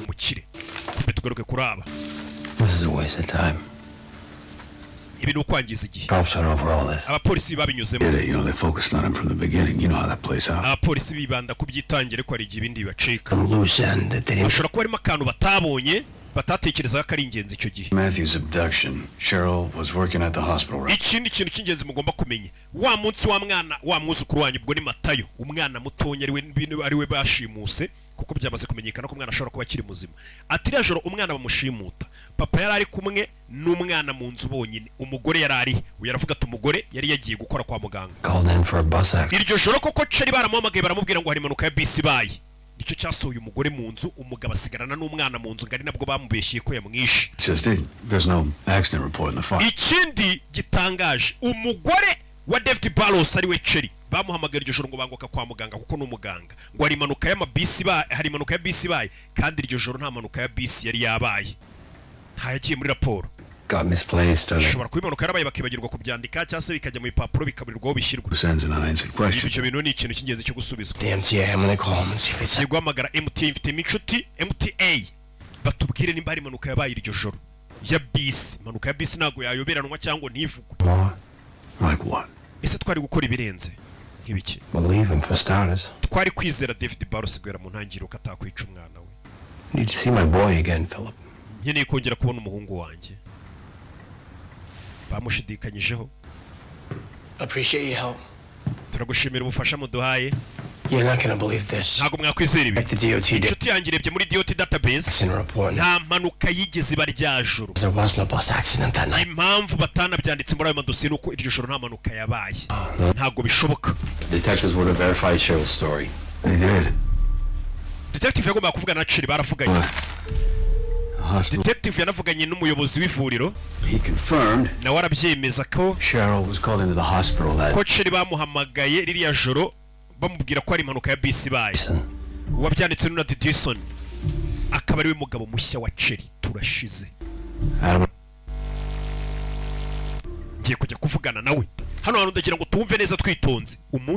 Umukire. Kumbe tugaruke kuri aba. This is a waste of time. Ibi ni ukwangiza igihe. Cops went over all this. Abapolisi babinyuzemo. Did it, they focused on him from the beginning. You know how that plays out. Abapolisi bibanda ku byitangire, ko hari igihe ibindi bibacika. Some loose end that they didn't. Hashobora kuba harimo akantu batabonye, batatekerezaga ko ari ingenzi icyo gihe. Matthew's abduction. Cheryl was working at the hospital, right? Ikindi kintu cy'ingenzi mugomba kumenya, wa munsi wa mwana wa mwuzukuru wanyu, ubwo ni Matayo, umwana mutonya ariwe bashimuse, kuko byamaze kumenyekana ko umwana ashobora kuba akiri muzima. Ati iriya joro umwana bamushimuta, papa yari ari kumwe n'umwana mu nzu bonyine. Umugore yari ari, uyu aravuga ati umugore yari yagiye gukora kwa muganga. Called in for a bus accident. Iryo joro koko Ceri baramuhamagaye, baramubwira ngo hari impanuka ya bisi ibaye. Nicyo cyasohoye umugore mu nzu, umugabo asigarana n'umwana mu nzu, ngo ari nabwo bamubeshyeye ko yamwishe. It's just it. There's no accident report in the file. Ikindi gitangaje, umugore wa David Barros ariwe Cheri bamuhamagara iryo joro ngo banguka kwa muganga, kuko ni umuganga, ngo hari impanuka y'amabisi ibaye, hari impanuka ya bisi ibaye, kandi iryo joro nta mpanuka ya bisi yari yabaye, ntayagiye muri raporo. Got misplaced or they Ishobora kuba impanuka yarabaye bakibagirwa kubyandika, cyangwa se bikajya mu bipapuro bikaburirwa aho bishyirwa. Sends an unanswered question. Ibyo bintu ni ikintu cy'ingenzi cyo gusubizwa. The MTA, I'm gonna call him and see if it's Ngiye guhamagara MTA, mfitemo inshuti MTA, batubwire nimba hari impanuka yabaye iryo joro ya bisi. Impanuka ya bisi ntabwo yayoberanwa cyangwa ntivugwe. More. Like what? Ese twari gukora ibirenze nk'ibiki? Believe him for starters. Twari kwizera David Barros guhera mu ntangiriro ko atakwica umwana we. Need to see my boy again, Philip. Nkeneye kongera kubona umuhungu wanjye. Bamushidikanyijeho. Appreciate your help. Turagushimira ubufasha muduhaye. You're not gonna believe this. Ntabwo mwakwizera ibi. Like the DOT did. Inshuti yanjye irebye muri DOT database. Accident report. Nta mpanuka yigeze iba rya joro. There was no bus accident that night. Impamvu batanabyanditse muri ayo madosiye ni uko iryo joro nta mpanuka yabaye. Ntabwo bishoboka. Detectives would have verified Cheryl's story. They did. Detective yagombaga kuvugana na Chiri, baravuganye. Hospital. Detective yanavuganye n'umuyobozi w'ivuriro. He confirmed Nawe arabyemeza ko Cheryl was called into the hospital that ko Chiri bamuhamagaye ririya joro bamubwira ko hari impanuka ya bisi ibaye. Uwabyanditse ni Didison, akaba ariwe mugabo mushya wa Cheri. Turashize. Adam. Ngiye kujya kuvugana nawe hano hantu, ndagira ngo tumve neza twitonze umunsi.